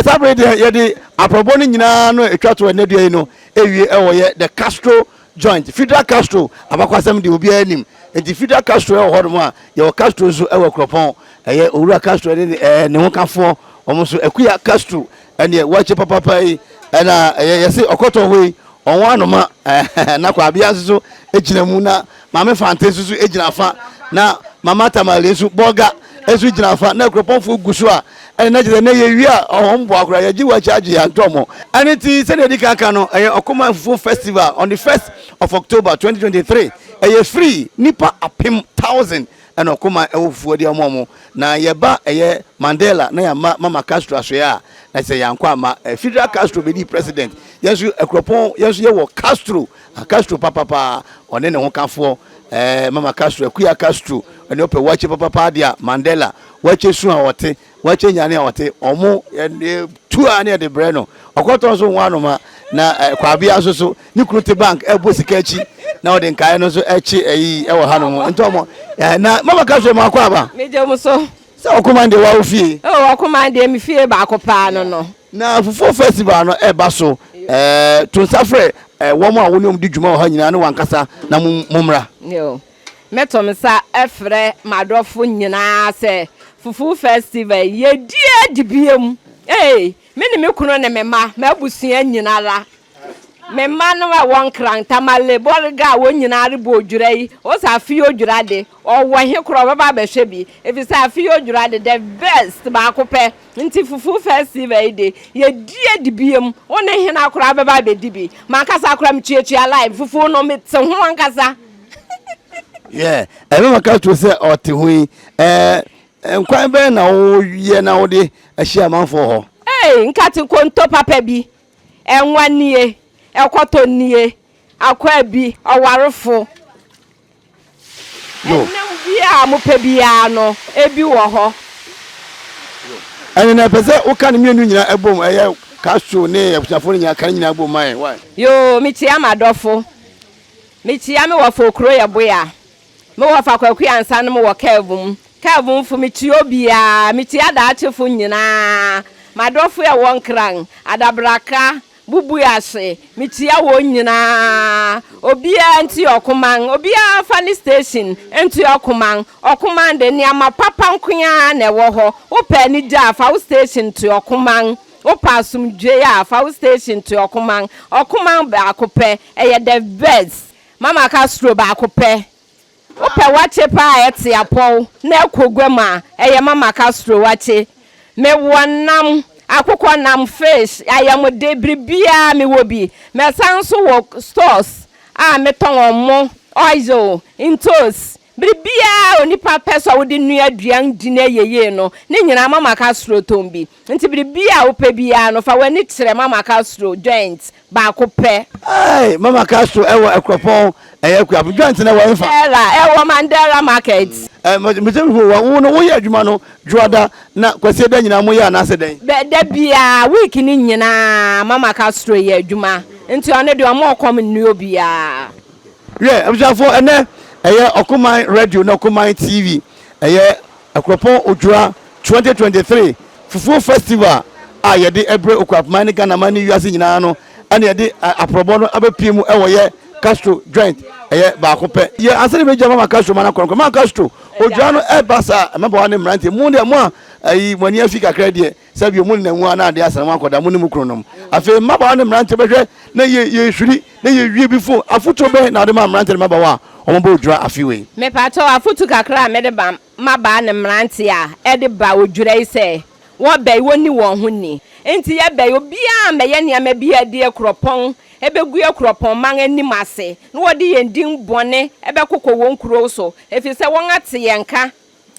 Saa bere deɛ yɛde aprɔbɔ no nyinaa no ɛtwa to ɛnɛ dua yi no ɛwie ɛwɔ yɛ the Castro joint. Fidel Castro abakwasɛm deɛ obiara nim. Nti Fidel Castro ɛwɔ hɔnom a, yɛwɔ Castro nso ɛwɔ Kuropɔn. Ɛyɛ Owura Castro ɛne ne ho kafoɔ wɔn nso Akuya Castro ɛneɛ wɔakye papapa yi ɛna ɛyɛ yɛse ɔkɔtɔ hɔ yi ɔwɔ anoma na Kwabea nso so gyina mu na Maame Fante nso so gyina fa na Mama Tamale nso Bɔga nso gyina fa na Kuropɔnfoɔ gu so a ɛne na kyerɛ sɛ na yɛwie a ɔhɔ mboa koraa yɛgye wakyi agye yɛn antɔ mo. Ɛno nti sɛdeɛ yɛdi kan ka no, ɛyɛ Ɔkoman Fufuo Festival on the 1st of October 2023. Ɛyɛ free, nnipa 1000,000 ɛna Ɔkoman ɛwɔ fufuo de ama wɔn. Na yɛba ɛyɛ Mandela na yɛama Mama Castro asoɛ a, na sɛ yɛankɔ amma. Fidel Castro bɛdii president. Yɛn nso Akuropɔn, yɛn nso yɛwɔ Castro, Castro papapaa, ɔne ne ho kafoɔ, Mama Castro, Akuya Castro, ɛne ɔpɛ wakye papapaa deɛ a, Mandela, wakye su a ɔte, wakye nyane a ɔte, ɔmo tu a ne yɛde brɛ no. Ɔkɔtɔ nso ho anoma, na Kwabea nso so, ne kunu te bank ɛbɔ sika akyi, na ɔde nkaeɛ no nso ɛkye ɛyi ɛwɔ ha nom. Nti ɔmo, na Mama Castro ma akɔ aba. Megye mo so. Sɛ Ɔkoman deɛ wawo fie. Oh, Ɔkoman deɛ me fie baako paa no no. Na Fufuo Festival no ɛreba so. To nsa frɛ wɔn a wo ne wɔn di dwuma wɔ ha nyinaa ne w'ankasa na mommra. Yo, mɛto me nsa frɛ m'adɔfo nyinaa sɛ Fufuo Festival yi yɛdi adi biom. Ei, me ne me kunu ne me mma, m'abusua nyinara. Me mma no a ɛwɔ Nkran, Tamale, Bolga a wɔn nyinaa rebɔ odwira yi, wo sɛ afe yi odwira de, ɔwɔ he koraa ɔbɛba abɛhwɛ bi, efisɛ afe yi odwira de, the best baako pɛ. Nti fufu festival yi de, yɛdi adi biom, wo ne hena koraa bɛba abɛdi bi? M'ankasa koraa metuatua line, fufu no mete ho ankasa. Yeah, ɛno na ka to sɛ ɔte ho yi. Ɛɛ, nkwan bɛn na woyɛ na wode ahyia amanfoɔ hɔ? Ei, nkate konto papa bi, ɛnwa nie, ɛkɔtɔ nie, akwaa bi, ɔwarefo. Ɛnam biara a mopɛ biara no, ebi wɔ hɔ. Ɛne na ɛpɛ sɛ woka ne mmienu nyinaa ɛbom, ɛyɛ Castro ne abusuafoɔ no nyinaa, ka ne nyinaa bom ma yɛn. Why? Yoo, mekyia m'adɔfo. Mekyia me wɔfa Okuroyɛboya, me wɔfa Kwaku Ansa nom wɔ Kɛvum. Kɛvumfo, mekyia obiara. Mekyia daakyefo nyinaa. M'adɔfo a ɛwɔ Nkran, Adabraka, Bubuase, mekyia wɔn nyinaa. Obiara nti Ɔkoman, obiara mfa ne station nto Ɔkoman. Ɔkoman de, nneɛma papa nko ara na ɛwɔ hɔ. Wopɛ anigye a, fa wo station to Ɔkoman. Wopɛ asomdwoe a, fa wo station to Ɔkoman. Ɔkoman baako pɛ, ɛyɛ the best. Mama Castro baako pɛ. Wopɛ wakye paa a ɛte apɔw na ɛkɔ gua mu a, ɛyɛ Mama Castro wakye. Mewɔ nam, akokɔ nam, fish, ayamde, biribiara mewɔ bi. Mɛsan nso wɔ stores a metɔn ɔmo, oil, ntoos, biribiara a onipa pɛ sɛ wode noa aduan di na ɛyɛ yie no, ne nyinaa Mama Castro tɔn bi. Nti biribiara a wopɛ biara no, fa w'ani kyerɛ Mama Castro joint baako pɛ. Hey, Mama Castro ɛwɔ Ɛkorɔpɔn, ɛyɛ Akuapem. Joint no ɛwɔ hefa? Mandela, ɛwɔ Mandela Market. Ɛ, mese hu wa, wo no woyɛ adwuma no Dwoada na Kwasiada nyinaa moyɛ anaasɛ dɛn? Bɛ, da biara, week no nyinaa Mama Castro yɛ adwuma. Nti ɔno deɛ ɔmma ɔkɔm nni obiara. Wiɛ, abusuafoɔ, ɛnɛ ɛyɛ Ɔkoman Radio ne Ɔkoman TV, ɛyɛ Akuropɔn Odwira 2023 Fufuo Festival a yɛde brɛ Okuapman ne Ghanaman ne wiase nyinaa no ɛna yɛde aprɔbɔ no abɛpie mu ɛwɔ yɛ Castro joint ɛyɛ baako pɛ. Yɛ ansa na yɛbɛgya Mama Castro ma no akɔ no kɔ. Mama Castro, Odwira no ɛba saa mmabaawa ne mmeranteɛ mo deɛ mo a ayi mo ani afi kakra deɛ sɛ bio mo nenam mu a na adeɛ asa na mo akɔda mo ne mo kununom. Afei mmabaawa ne mmeranteɛ bɛhwɛ na yɛ yɛhwiri na yɛwie bi fo. Afotuo bɛn na wode ma mmeranteɛ ne mmabaawa a wɔbɔ odwira afe wei? Mepakyɛw, afotu kakra a mede ba mmabaa ne mmerante a ɛde ba odwira yi sɛ wɔba yi wɔnni wɔn ho ni. Enti yɛba yi obiara mmɛyɛ nneɛma bi a ɛde akuropɔn bɛgu akuropɔn man anim ase na wɔde yɛn din bɔne bɛkokɔ wɔn nkurow so efisɛ wɔate yɛn nka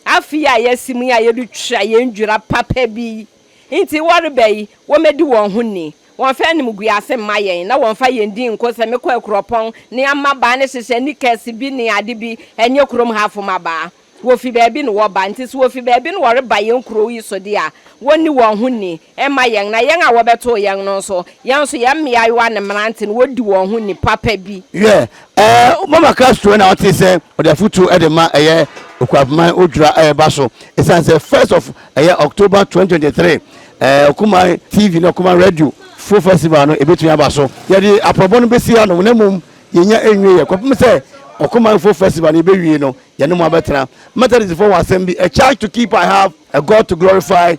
afe yi a yɛasi mu yi a yɛretwa yɛn dwira papa bi yi. Enti wɔreba yi wɔmmɛdi wɔn ho ni. Wɔmfa animguase mma yɛn na wɔmfa yɛn din nko sɛ mekɔ akuropɔn ne mmabaa ne hyehyɛ knickers bi ne ade bi, ɛnyɛ kurom hafo mmabaa. Wɔfi baabi na wɔba, nti sɛ wɔfi baabi na wɔreba yɛn kurow yi so de a, wɔnni wɔn ho ni mma yɛn, na yɛn a wɔbɛtoo yɛn no nso, yɛn nso yɛn mmeawa ne mmerante no, wɔdi wɔn ho ni papa bi. Wiɛ, ɛɛ, Mama Castro na ɔte sɛ ɔde afotuo de ma ɛyɛ Okuapman Odwira ɛreba so, ɛsiane sɛ first of ɛyɛ October 2023. Ɛɛ Ɔkoman TV ne Ɔkoman Radio Fufuo Festival no ɛbɛtumi aba so. Yɛde aprɔbɔ no bɛsi hanom na mmom yɛnya ɛnwieɛ kɔpem sɛ Ɔkoman Fufuo Festival no yɛbɛwie no yɛne mo abɛtena. Methodistfoɔ wɔ asɛm bi, A charge to keep I have, a God to glorify,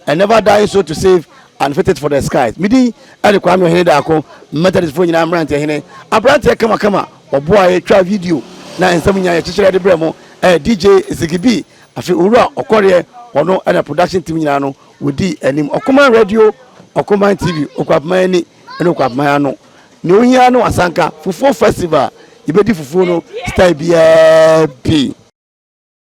a never dying soul to save, and fitted for the skies. Me din de Kwame Ɔhene Daako, Methodistfoɔ nyinaa mmeranteɛ hene. Aberanteɛ kamakama, ɔboa yɛ twa video na nsɛm nyinaa yɛkyekyerɛ de brɛ mo. Ɛyɛ DJ Ziggy B. Afei Owura Ɔkɔreɛ, ɔno na production team nyinaa no wɔdi anim. Ɔkoman Radio, Ɔkoman TV, Okuapeman ani ne Okuapeman ano. Nea ohia no asanka, Fufuo Festival, yɛbɛdi fufuo no style biara bi.